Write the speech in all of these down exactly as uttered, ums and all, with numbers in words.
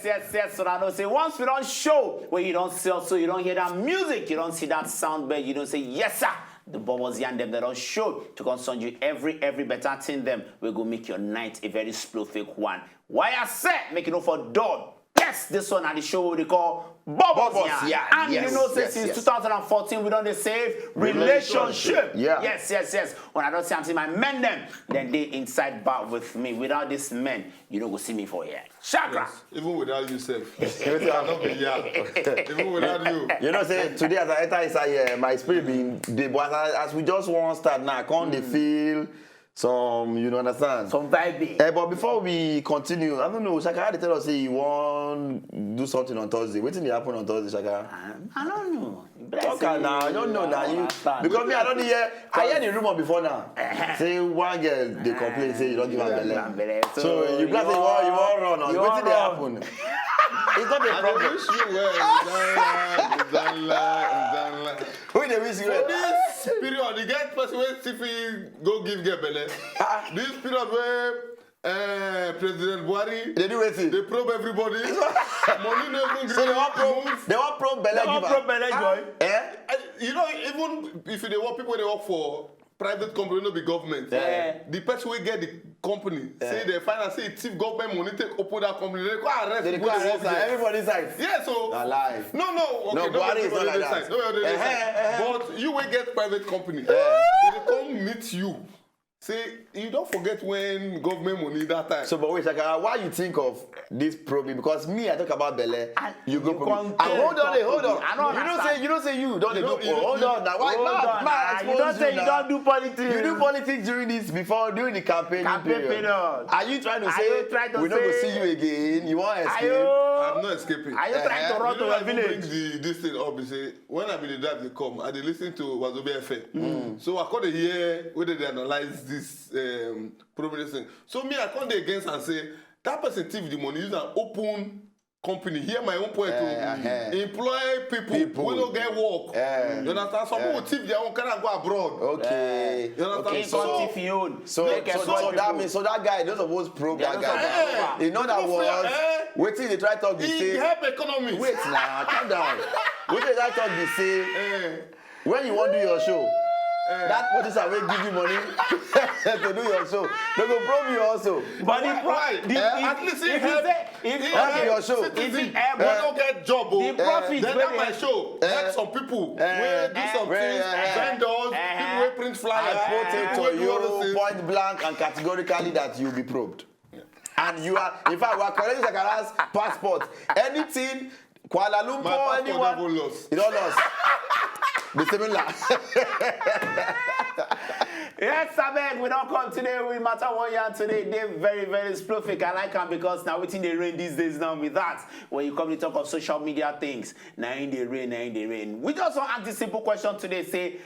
Yes, yes, so I know say once we don't show where you don't sell, so you don't hear that music, you don't see that sound bed, you don't say, "Yes, sir." The bubbles and them they don't show to concern you every every better thing them we go make your night a very slow fake one. Why I say make it no for done. Yes, this one at the show we call Bubbles, Bubbles Yarn. Yarn. And yes, you know, say yes, since yes. two thousand fourteen, we don't save relationship. Relationship. Yeah. Yes, yes, yes. When I don't say I'm seeing my men them, then they inside bar with me. Without this men, you don't go see me for here. Chakra. Yes. Even without you, sef. It cannot be here. Even without you. You know, say today as I enter inside here, my spirit being the but as, as we just want start now, I can't mm. feel some, you know, understand? Some vibing. Eh, but before we continue, I don't know, Shaka had to tell us say you want do something on Thursday. What did happen on Thursday, Shaka? I, I don't know. Okay, now I don't know now. You because me, I don't hear. I hear the rumor before now. Say one girl they complain say you don't give her belle. So you blast say you want you want run on. What did happen? It's not a problem. I wish you well. Who they wish you well? This period, you get person wey still fit go give girl belle. This period where uh, President Buhari they do wetin? They probe everybody. Money no even so they wan probe. They wan probe belle giver. They wan probe belle joy. Eh? Uh, you know, even if you dey work, people wey dey work for private company no be government. Yeah. The person wey get the company say they find out say thief government money take open that company. They go arrest. They go arrest. Everybody inside. Yeah, so. Na lie. No, no. Okay, no, Buhari is not like that. No, no, no, no. But you wey get private company, they come meet you. Say you don't forget when government money that time. So, but wait, Shakara, why you think of this problem? Because me, I talk about belle. You go problem. Ah, hold on, hold on. You don't say you don't say you don't dey go for. Hold on now. Why? You don't say you don't do politics. You do politics during this before during the campaign period. Are you trying to say we no go see you again? You want escape? I'm not escaping. Are you trying to run to your village? This thing up, you say when I be the drive dey come, I dey listen to Wazobia F M. So I come dey hear wey dey analyze this um, problem thing. So me, I come dey against and say that person thief the money, use am open company. Hear my own point. Eh, employ people wey no get work. You understand? Some people thief their own, carry am go abroad. Okay. You understand? So thief your own. So that means so that guy, those of us probe that guy. In other words, wetin dey try talk be say help economy. Wait now, calm down. Wetin dey try talk be say when you wan do your show, that producer wey give you money to do your show, they go probe you also. But the pro- the, if, at least if you say if you help your show, if you help, but no get job. The profit then that my show help some people wey do some things, vendors, people wey print flyers, people wey do all those things. Point blank and categorically that you be probed. And you are, in fact, we are collecting Shakara's passport. Anything, Kuala Lumpur, anyone, you don't lost. The same line. Yes, abeg, we don't come today with matter one yarn today. They very, very spluffic. I like am because now wetin dey rain these days now with that. When you come to talk of social media things, na in dey rain, na in dey rain. We just want ask this simple question today. Say,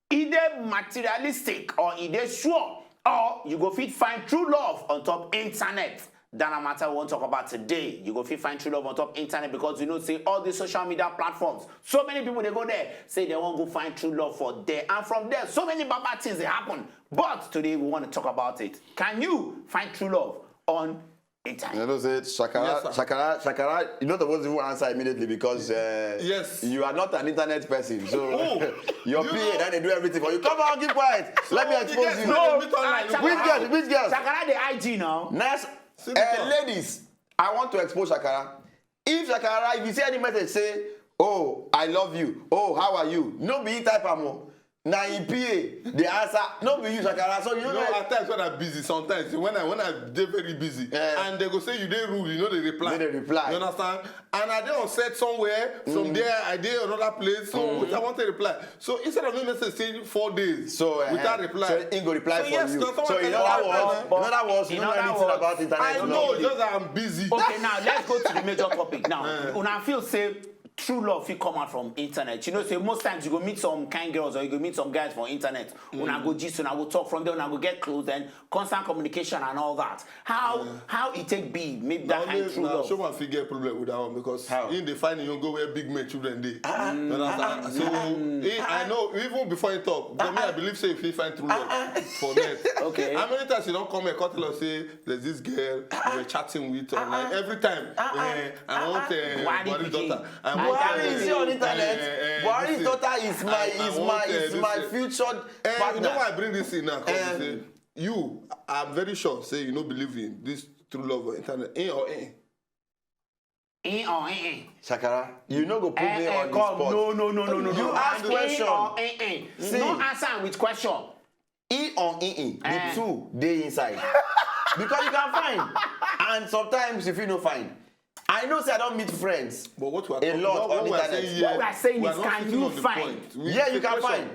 e dey materialistic or e dey sure or you go fit find true love on top internet. That na matter we wan talk about today. You go fit find true love on top internet because you know say all these social media platforms, so many people dey go there say they wan go find true love for there, and from there so many bad bad things dey happen. But today we want to talk about it. Can you find true love on internet? You know say Shakara, Shakara, Shakara, you know the ones who answer immediately because uh, yes, you are not an internet person. So your P A that they do everything for you. Come on, keep quiet. Let me expose you. No, which girl? Which girl? Shakara the I G now. Nice, uh, ladies. I want to expose Shakara. If Shakara, if you see any message, say, "Oh, I love you. Oh, how are you?" No be type am o. Na him P A dey answer, no be you, Shakara. So you know, at times when I'm busy, sometimes when I when I dey very busy, and they go say you dey rude, you know they reply. They reply. You understand? And I dey on set somewhere, some day I dey another place, so I want to reply. So instead of me message say four days so, uh, without reply, so he go reply for you. So in other words, in other words, you don't know anything about internet. I know, just that I'm busy. Okay, now let's go to the major topic. Now, una feel say true love fit come out from internet? You know say most times you go meet some kind girls or you go meet some guys for internet. Una go gist, una go talk, from there una go get close, then constant communication and all that. How how e take be make that kind true love? Showman fit get problem with that one because he dey find him own go where big men children dey. You understand? So he, I know even before he talk, but me I believe say if he find true love for net. Okay. How many times you don come here come tell us say there's this girl you were chatting with online every time? Eh, I want uh, Buhari daughter. I want Buhari is on internet. Buhari's daughter is my is my is my future partner. You know why I bring this in now? Because you, I'm very sure say you no believe in this true love on internet. Eh or eh? Eh or eh eh? Shakara, you no go put me on the spot. No, no, no, no, no. You ask question. Eh or eh eh? No answer am with question. E on e e, the two dey inside. Because you can find, and sometimes you fit no find. I know say I don meet friends. But what we are talking, what we are saying here, what we are saying is, can you find? Yeah, you can find.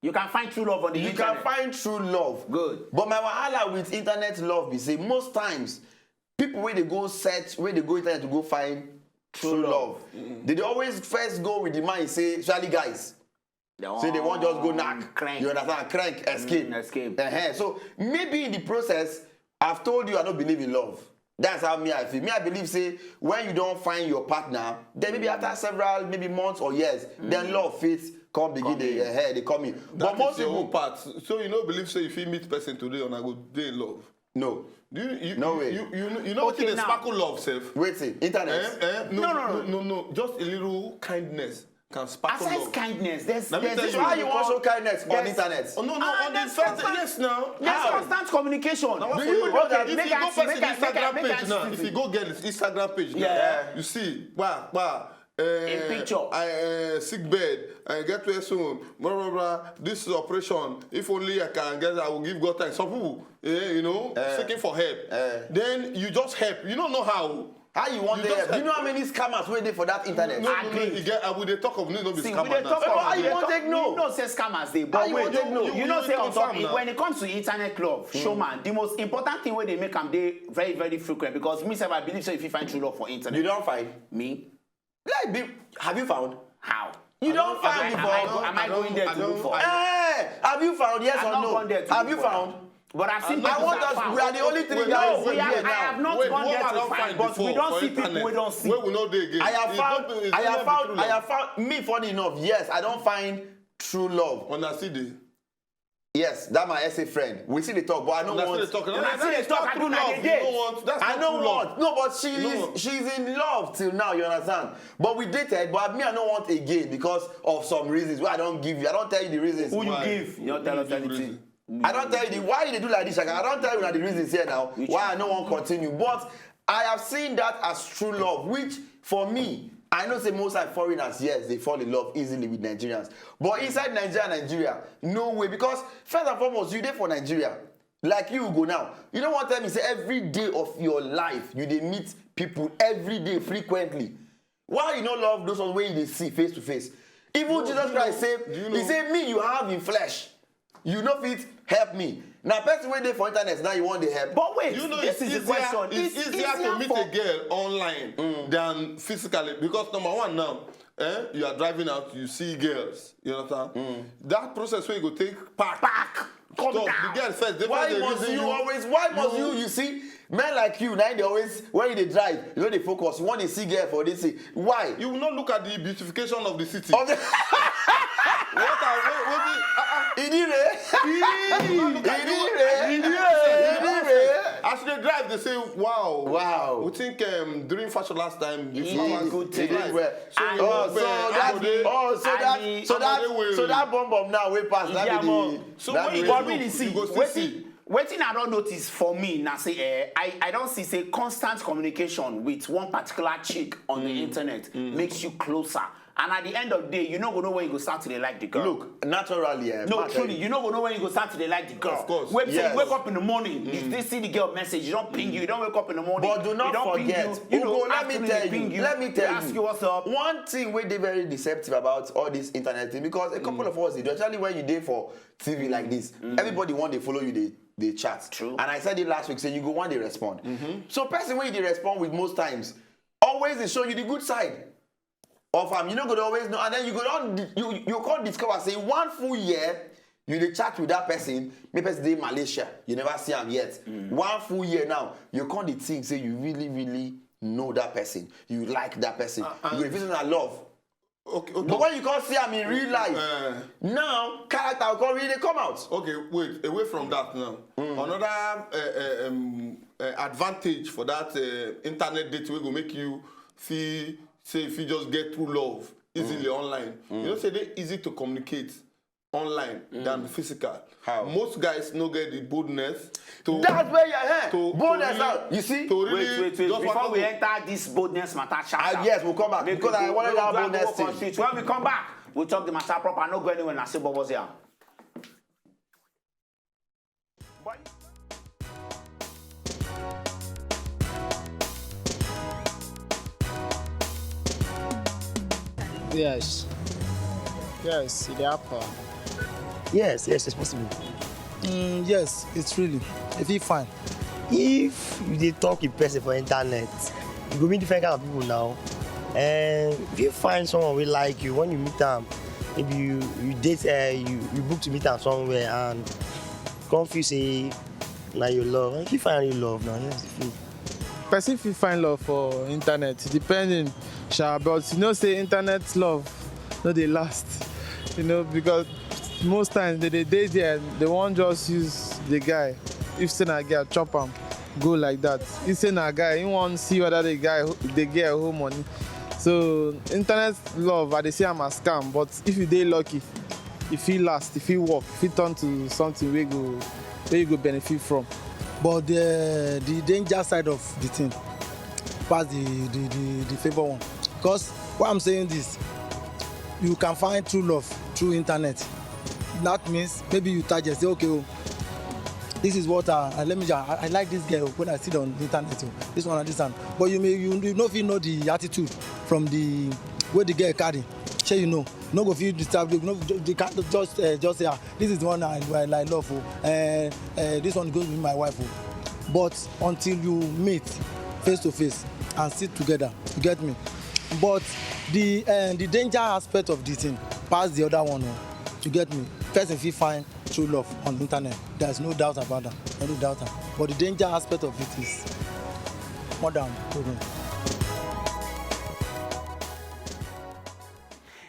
You can find true love on the internet. You can find true love. Good. But my wahala with internet love be say most times people wey dey go search, wey dey go internet to go find true love, they dey always first go with the mind say, especially guys, say they wan just go knack. You understand? Crank, escape. Escape. Uh-huh. So maybe in the process, I've told you I don't believe in love. That's how me I feel. Me I believe say when you don't find your partner, then maybe after several, maybe months or years, then love fits come begin the uh, they come in. But most people part. So you no believe say if you meet person today and I go dey in love. No. Do you, you, no way. You, you, you know what? Okay, now, sparkle love, self. Wait, see, internet. Eh, eh, no, no, no, no, no, no. Just a little kindness can sparkle love. Aside kindness, there's, there's this. Why you want show kindness on internet? Oh, no, no, on the internet. Yes, now. There's constant communication. Do you know that if you go person Instagram page now, if you go get his Instagram page now, you see, wow, wow. In picture. I, uh, sick bed, I get well soon, blah, blah, blah. This is operation. If only I can get, I will give God thanks. Some people, eh, you know, seeking for help. Then you just help. You don't know how. How you want to help? You know how many scammers wey dey for that internet? No, no, no, you get, uh, we dey talk of no, no be scammer now. How you want take know? You know say scammers dey, but wait, you know say on top, when it comes to internet love, showman, the most important thing wey dey make am dey very, very frequent, because me sef, I believe say if you find true love for internet. You don't find? Me? Like, be, have you found? How? You don't find before. Am I, am I going there to look for? Eh, have you found? Yes or no? Have you found? But I've seen people that found. We are the only three guys here now. I have not gone there to find, but we don't see people wey don't see. Wey we no dey again. I have found, I have found, I have found, me, funny enough, yes, I don't find true love. Una see the Yes, that my essay friend. We see the talk, but I don't want. Una still dey talk. Una still dey talk. I don't want. I don't want. No, but she is, she's in love till now. You understand? But we dated, but me I don't want again because of some reasons. Why I don't give you? I don't tell you the reasons. Who you give? You don't tell us anything. I don't tell you the why you dey do like this, Shaka. I don't tell you the reasons here now. Why I don't want continue, but I have seen that as true love, which for me, I know say most like foreigners, yes, they fall in love easily with Nigerians. But inside Nigeria, Nigeria, no way. Because first and foremost, you there for Nigeria. Like you go now. You don't want to tell me say every day of your life, you dey meet people every day frequently. Why you no love those ones wey you dey see face to face? Even Jesus Christ say, he say, me you have in flesh. You no fit help me. Now, person wey dey for internet now, you want the help. But wait, you know, this is the question. It's easier to meet a girl online than physically, because number one now, eh, you are driving out, you see girls, you understand? That process where you go take park. Park. Come down. The girl first. Why must you always? Why must you? You see, men like you, now they always when you dey drive, you know they focus. You want to see girl for this thing. Why? You will not look at the beautification of the city. What are what? What? Ìdí rèé. Ìdí rèé. Ìdí rèé. As they drive, they say, wow. Wow. We think um, during fashion last time, this was good thing. So, oh, so that, oh, so that, so that, so that bomb bomb now we pass. That be the So when you go really see, wetin I don notice for me na say, eh, I, I don see say constant communication with one particular chick on the internet makes you closer. And at the end of the day, you no go know when you go start to dey like the girl. Look, naturally, eh, no, truly, you no go know when you go start to dey like the girl. Of course. Wait till you wake up in the morning, you still see the girl message, you don ping you, you don wake up in the morning, but do not forget, you know, let me tell you, let me tell you, ask you what's up. One thing wey dey very deceptive about all this internet thing, because a couple of us, especially when you dey for T V like this, everybody want dey follow you, dey dey chat. True. And I said it last week, say you go want dey respond. So person wey you dey respond with most times always dey show you the good side. of am, you no go dey always know, and then you go don di- you you come discover say one full year you dey chat with that person, make person dey Malaysia, you never see am yet. One full year now, you come dey think say you really really know that person, you like that person, you go fit say na love. Okay, okay. But when you come see am in real life, Uh, now character go come really dey come out. Okay, wait. Away from that now, another uh, uh, um, uh, advantage for that uh, internet date wey go make you feel say if you just get true love easily online, you know say dey easy to communicate online than physical. How? Most guys no get the boldness to. That's where your hair to- to boldness really- out. You see? to really Wait, wait, wait. just Before want we to- enter this boldness matter, shout Ah, out. Yes, we'll come back Make because we I go- wanted make that we go boldness work on thing. Street. When we come back, we'll talk the matter proper. No go anywhere. Na still Bubbles here. Yes. Yes, it dey happen. Yes, yes, it's possible. Mm, yes, it's really. If you fine. If you dey talk with person for internet, you go meet different kind of people now. And if you find someone wey like you, when you meet am, maybe you you date uh, you you book to meet am somewhere and come feel say na your love. If you find your love now, yes, if you Person fit find love for internet depending sha, but you know say internet love no dey last, you know, because most times they dey dey there, they wan just use the guy. If say na girl, chop am go like that. If say na guy, he wan see whether the guy the girl hold money. So internet love, I dey see am as scam, but if you dey lucky, e fit last, e fit work, e fit turn to something wey go wey you go benefit from. But the the danger side of the thing pass the the the, the favour one. Because why I'm saying this, you can find true love through internet. That means maybe you target say, okay, oh, this is what I, I let me just, I, I like this girl when I see it on internet. Oh, this one and this one. But you may you, you no fit know the attitude from the way the girl carry. Shey you know? No go fit disturb you. No, they can't just uh, just say, ah, this is the one I, I, I love. Oh. Uh, uh, this one is going to be my wife. Oh. But until you meet face to face and sit together, you get me. But the uh, the danger aspect of the thing pass the other one. Oh. You get me. Person fit find true love on internet. There's no doubt about that. No doubt. But the danger aspect of it is more than proven.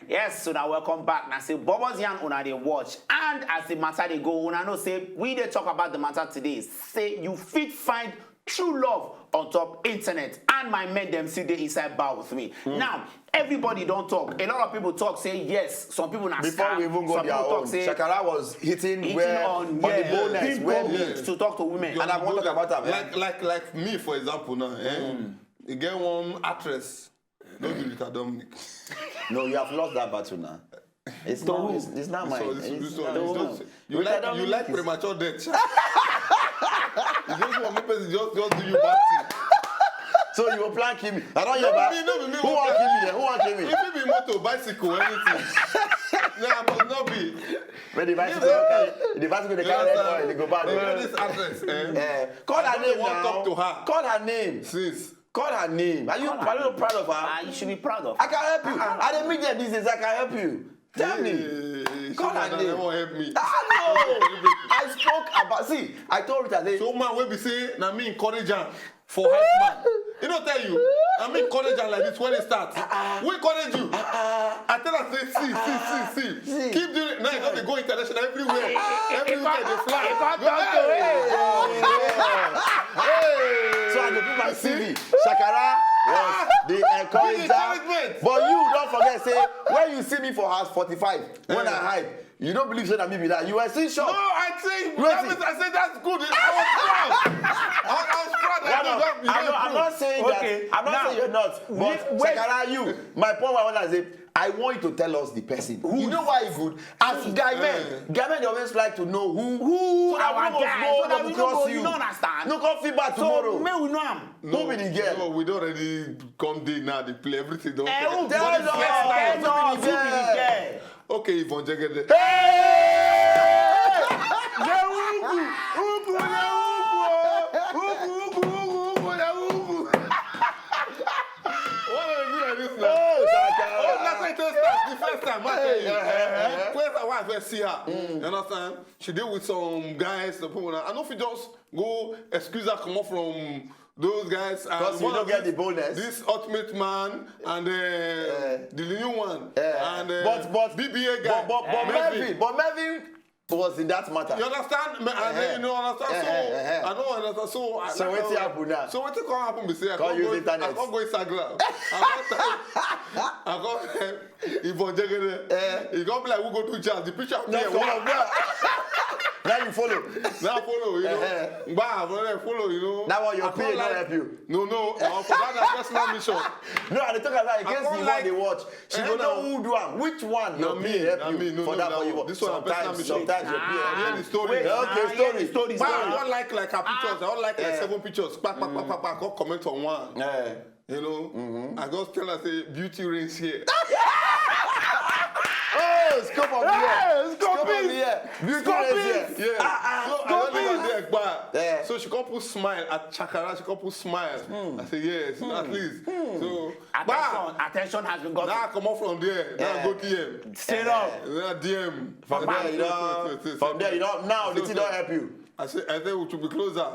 Yes, so now welcome back. Now say Bubbles Yarn una dey watch, and as the matter dey go, una know say we dey talk about the matter today. Say you fit find true love on top internet, and my men dem still dey inside bar with me. Now everybody don talk. A lot of people talk say yes. Some people na Before scam. we even go Some their people own, talk say Shakara was hitting hitting where on, on yeah, the bonus, pimple where beat to talk to women. And I want to talk about that. Like like like me, for example, now, eh? You get one actress, no be Rita Dominic. No, you have lost that battle now. It's not. It's, it's not mine. So this, It's this one, not- it's just, you Rita like you like Dominic is- premature death. Sha. You just want make person just just do you bad thing. So you will plan kill me. I don't hear No about be me, no be me. Who want kill me there? Who want kill me? If it be motor, bicycle, anything. Nah, but no be. When the bicycle dey carry, the bicycle dey You carry understand? oil, they go back. You know this actress, eh? Eh, call I her don't name want now. Talk to her. Call her name. Since. Call her name. Are you, are you proud of her? Ah, you should be proud of. I can help you. I dey meet them these days. I can help you. Tell me. Hey, Call she her don't name. Won't help me. Ah no. I spoke about. See, I told Rita say. So man wey be say na me encourage am for hype man. He no tell you. Na me encourage am like this when he start. We encourage you. I tell am say see see see see. Keep doing it. Now you don dey go international everywhere. Every weekend dey fly. It come down to, hey. So I dey put my C V. Shakara was the encourager. Encouragement. But you don't forget say when you see me for house forty-five, when I hype, you don't believe say na me be that. You were still No, shocked. I say, Wait. I, was, I said that's good. I was proud. I was proud. I, No, no, know that you I, know, don't I'm do. Not saying Okay, that. I'm not now, saying you're not. But wait, wait. Shakara, you, my point was that I say I want you to tell us the person. You know why it's good? As guy men, guy men they always like to know who, Who so that our we guy, know so that come we cross know, you. You don't understand. No come feel bad So tomorrow. May we know am. Who be the girl? No, we don't already come there now. They play everything. Don't Eh, who be Tell the us, guy? tell us, Who be the guy? Okay, Yvonne Jegede. Hey! What are you doing like this now? Oh, Shakara. I first see her. You understand? She dey with some guys, some people. I no fit just go excuse her comot from those guys. And 'Cause you one no of get this, the boldness. This ultimate man and uh, the new one. Yeah. And uh, But- but- B B A guy. But, but, but Melvin, but Melvin was in that matter. You understand? Me- And then you know, understand? Eh, So eh, eh, eh. I don't understand. So I So like wetin how- happen now? So wetin come happen be say I Come come use go, internet. I come go Instagram. I come type, I come type Yvonne Jegede. Eh. E come be like we go do jazz. The picture appear. Now follow, bro. Now you follow. Now follow, you know. Eh. Bah, brother, follow, you know. That one your I come P A no like- help you. No, no, no, for that na personal mission. No, I dey talk about in case come you like- want the watch. She Eh, go no. know who do am. Which one Na your me, P A help na you me, no, for no, that that for you? one. This one na personal Sometimes, mission. sometimes your P A help you. Hear the story. Wait, okay, story. Bah, I don't like like her pictures. I don't like like Eh. seven pictures. Pack, pack, pack, pack, pack. Come comment on one. Eh. You know, I just tell her say beauty reigns here. Oh, scope of the year. Hey, scope Scope of it. the year. Beauty Scope reigns it. here. Yeah. So I don't leave her there, bah. Yeah. So she come put smile at Chakara. She come put smile. I say yes, at least. So Attention, attention has been got. Now I come up from there. Now I go D M. Straight up. Now D M. From there, you know, from there, you know, now the thing don't help you. I say, I say we should be closer.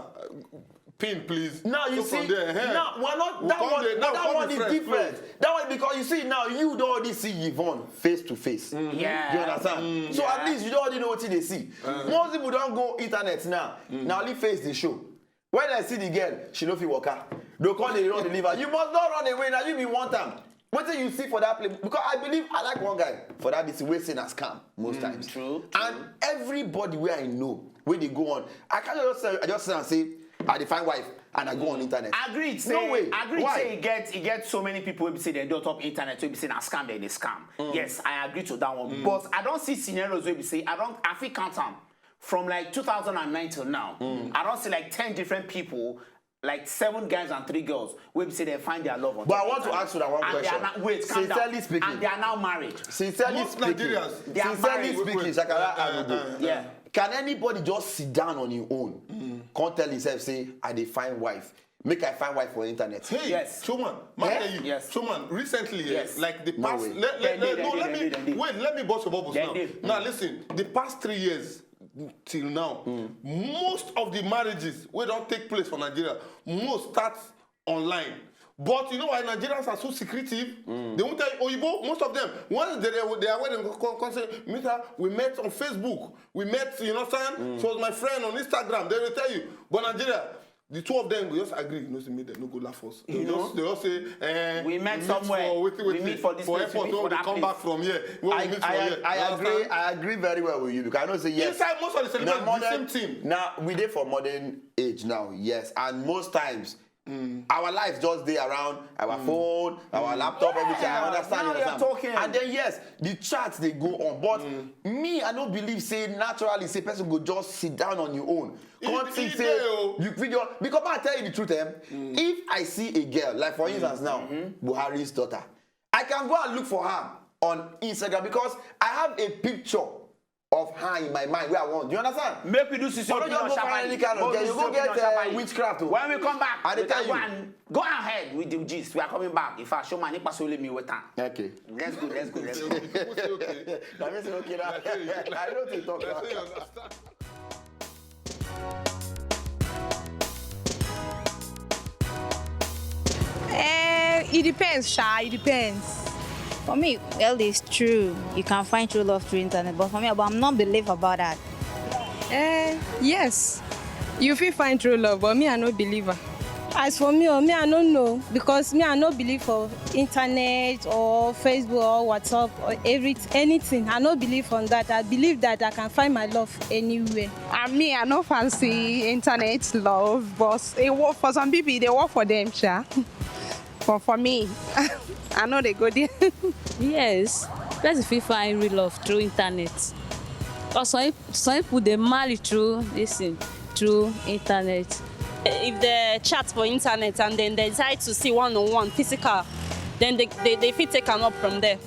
Pin, please. Now you So see, from there, eh, now we're not we that come one. there, now That come one be is friends, different. That one because you see now you don't already see Yvonne face to face. Yeah. You understand? So at least you don't already know what they see. Most people don't go internet now. Now only face the show. When I see the girl, she no fit waka. They call the run the liver. You must not run away now. You be one time. What do you see for that place? Because I believe I like one guy for that this way say na scam most times. True. And everybody where I know, where they go on, I can't just say, I just say and say I dey find wife and I go on internet. Agreed. Say, No way. Agreed. Why? Say e get e get so many people wey be say dem dey on top internet wey be say na scam dem dey scam. Yes, I agree to that one. But I don see scenarios wey be say I don I fit count am from like two thousand and nine till now. I don see like ten different people, like seven guys and three girls, wey be say dem find their love on But I top want to internet. ask you that one And they are question. now, wait, calm Sincerely down. speaking. And they are now married. Sincerely Most speaking, Nigerians, They are sincerely married. speaking, Wait, Shakara uh, uh, Alugo. uh, Yeah. Can anybody just sit down on your own, come tell himself say I dey find wife, make I find wife for internet? Hey, Yes. Showman, man, Eh? tell you, Yes. Showman, recently, eh, Yes. like the No past, way. let, let, Dem let, dey, no, dem let dey, me, dem dey. Wait, let me bust your bubbles Dem now. dey. Now listen, the past three years till now, most of the marriages wey don take place for Nigeria, most start online. But you know why Nigerians are so secretive? They won't tell you, Oyibo, most of them, once they, they, they are wedding, come, come say, Mister, we met on Facebook. We met, you know what I'm saying? She was my friend on Instagram. They will tell you. But Nigeria, the two of them will just agree. You know, say, make them no go laugh us. They You just, know? They just say, eh, We met meet somewhere. For, wait, wait, We meet for this for place. We airport, meet when for we that come place. Back from here. When I, we meet for I, here. I You agree. understand? I agree very well with you because I know say yes. Inside most of the celebrities, Now the same modern- thing. Now we dey for modern age now, yes, and most times our life just dey around our phone, our laptop, everything. I Yeah, understand. now You you're understand? talking. And then yes, the chats they go on, but me I no believe say naturally say person go just sit down on your own. It- Can't think it say dey o. You video because I tell you the truth, eh? If I see a girl like for instance now, Buhari's daughter, I can go and look for her on Instagram because I have a picture of her in my mind where I want. You understand? Make we do sisi But opinion don't just go find sharply. any kind of Go girl. do You sisi go opinion get, uh, sharply. Witchcraft o. When we come back, I dey we tell can go you. And go ahead with the gist. We are coming back. In fact, show money pass only me with time. Okay. Let's go, let's go, let's go. People say, okay. That means okay now. I know to talk. I say you understand. Eh, it depends, sha. It depends. For me, well, it's true. You can find true love through internet, but for me, but I'm not believe about that. Eh, yes. You fit find true love, but me, I no believe am. As for me, oh, me, I no know because me, I no believe for internet or Facebook or WhatsApp or every anything. I no believe on that. I believe that I can find my love anywhere. And me, I no fancy internet love, but it work for some people. They work for them, sha. But for me, I know they go there. Yes, person fit find real love through internet. But some, some people dey marry through this thing, through internet. If they chat for internet and then they decide to see one on one, physical, then they, they, they fit take am up from there.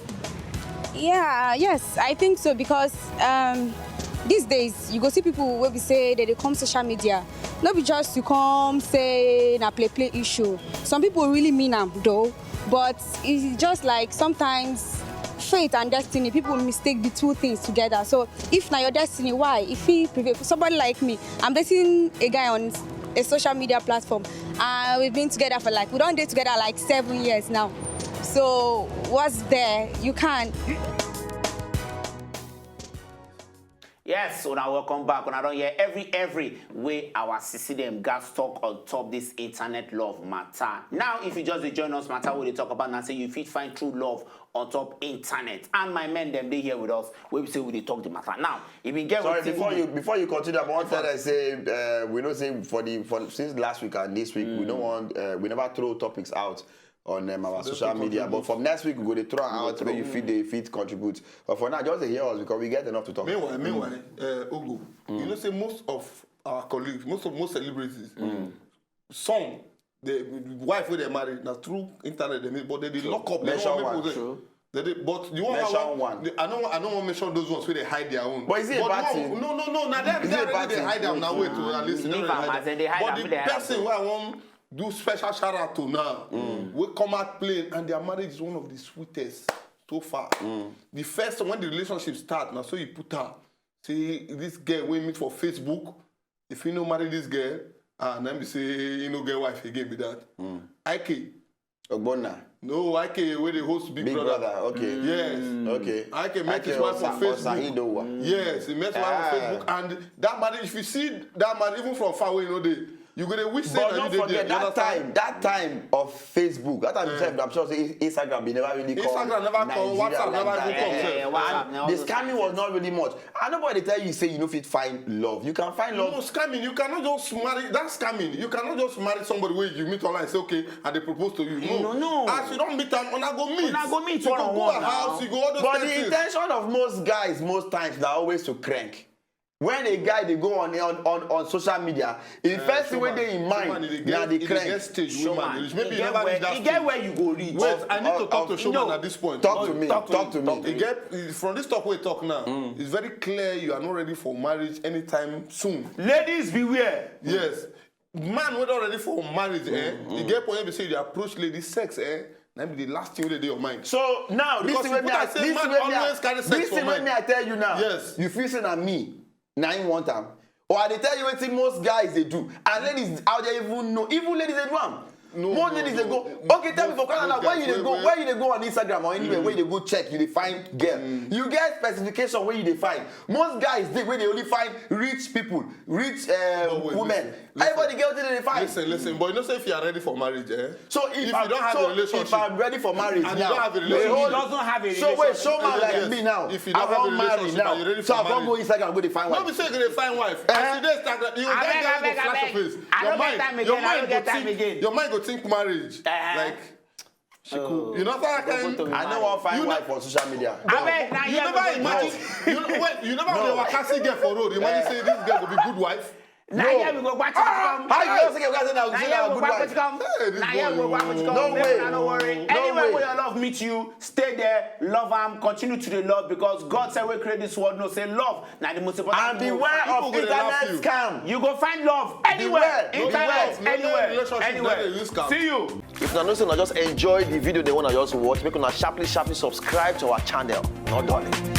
Yeah, yes, I think so because um, these days you go see people wey be say they dey come social media, no be just to come say na play play issue. Some people really mean am though, but it's just like sometimes Fate and destiny, people mistake the two things together. So if na your destiny, why? If he prevail, somebody like me, I'm dating a guy on a social media platform, and we've been together for, like, we don't date together, like, seven years now. So what's there? You can't. Yes, so now welcome back. Una don hear every every way our sisi dem gas talk on top this internet love matter. Now, if you just dey join us, matter we dey talk about now, say you fit find true love on top internet. And my men dem dey here with us. We say we dey talk the matter. Now, if you get Sorry, wetin before we- you before you continue, I want to tell us say uh, we know say for the for since last week and this week we don't want uh, we never throw topics out on um, our social media. But from next week we go to throw out where you fit they fit contribute. But for now, just dey hear us because we get enough to talk. Meanwhile, meanwhile, uh, Ogo, you know, say most of our colleagues, most of most celebrities, some the wife wey dem marry na through internet dem meet, but they dey lock up. They Mention don't want one. people say- They dey, but you want Mention one. The, I don't want, I don't want mention those ones where they hide their own. But is it a But bad one- thing? No, no, no. Now they Is it a already bad they thing? Hide them now. Wait, to at least Leave am as dem dey hide But am, the they hide person am. Where I want do special shout out to now. We come out playing, and their marriage is one of the sweetest so far. The first when the relationship start now, so you put her. See this girl we meet for Facebook. If you no marry this girl, ah, let me say you no get wife again be that. Ike, Ogbonna, no Ike wey dey host Big, Big Brother. Brother, okay. Yes. Okay. Ike met Ike his wife Osa- on Facebook. Osahidowa. Yes, he met wife on Ah. Facebook, and that marriage, if you see that man, even from far away, you know, they you gonna wish say But that don't you did forget there. You that understand? time, that time of Facebook, that time itself, I'm sure say Instagram they never really come. Instagram never come, Nigeria WhatsApp like never that. even come Eh, sef. eh, WhatsApp and never the come. Scamming was not really much. And nobody tell you say you know fit find love. You can find No love. Scamming, you cannot just marry that Scamming. You cannot just marry somebody where you meet online and say, okay, and they propose to you. No, No, no. As you don't meet them, una go meet. Una go meet You go go one-on-one her now. House, you go all those But kind the things. Intention of most guys, most times, na always to crank. When a guy they go on on on, on social media, the first thing wey dey in mind na the Get crank. stage, Showman, woman. Maybe e you get never where- reach that e get stage. Where you go reach. Wait, I need to Of- talk to of- Showman no. At this point. Talk to me. Talk to Talk me, to talk me. to You get from this talk we talk now. It's very clear you are not ready for marriage anytime soon. Ladies beware. Yes. Man wey don ready for marriage, eh? You get point wey be say you dey approach lady sex, eh? Na be the last thing wey dey your mind. So now this Because thing wey you me put I am say this man thing wey me I always carry sex this for thing wey mind. Me I tell you now. Yes. You feel say na me, na him want am, or I dey tell you wetin most guys dey do, and ladies out there even know, even ladies dey do am. No, Most no, ladies no, dey go. no, Okay, tell me no, for Canada, no, where you dey wait, go? wait. Where you dey go on Instagram or anywhere where you dey go check, you dey find girl. You get specification where you dey find. Most guys dey where they only find rich people, rich uh, No, wait, women. Listen, listen. Everybody get wetin they dey find. Listen, listen, but you know say if you are ready for marriage, eh? So if, If I'm, you don't have so a relationship if I'm ready for marriage and now, you don't have a wait, relationship, hold He doesn't have a So wait, relationship. show man like Yes. me now. If you I don't have a wan marry relationship now. and you're ready So for I wan go marriage. Instagram go dey find No wife. Be say you go dey find wife. Eh? As you dey Instagram, you go Abeg, get girl abeg, go flash your abeg. face. I Your no get mind, time your again, I no mind get go time think, again. your mind go think marriage. Eh. Like, you know that kind. Go to I marry. No wan find You wife on social media. Abeg, na You here never we go. Imagine. You know, wait, you never No. Dey waka see girl for road. Imagine say this girl go be good wife. Na here we go back to come. How you go say you guys say na Na here we go good back wife? to come. Hey, this Na here we boy, go back to oh. come. No Make way. Una no worry. No Anywhere way. Where your love meet you, stay there, love am, continue to dey love because God say we create this world, no say love. Na the most important And thing. beware People of go dey laugh internet you. Scam. You go find love anywhere, Beware, internet, beware. Anywhere, Relationship, anywhere, no dey use scam. See you. If una know say una just enjoy the video dem wey una just watch, make una sharply sharply subscribe to our channel. No darling.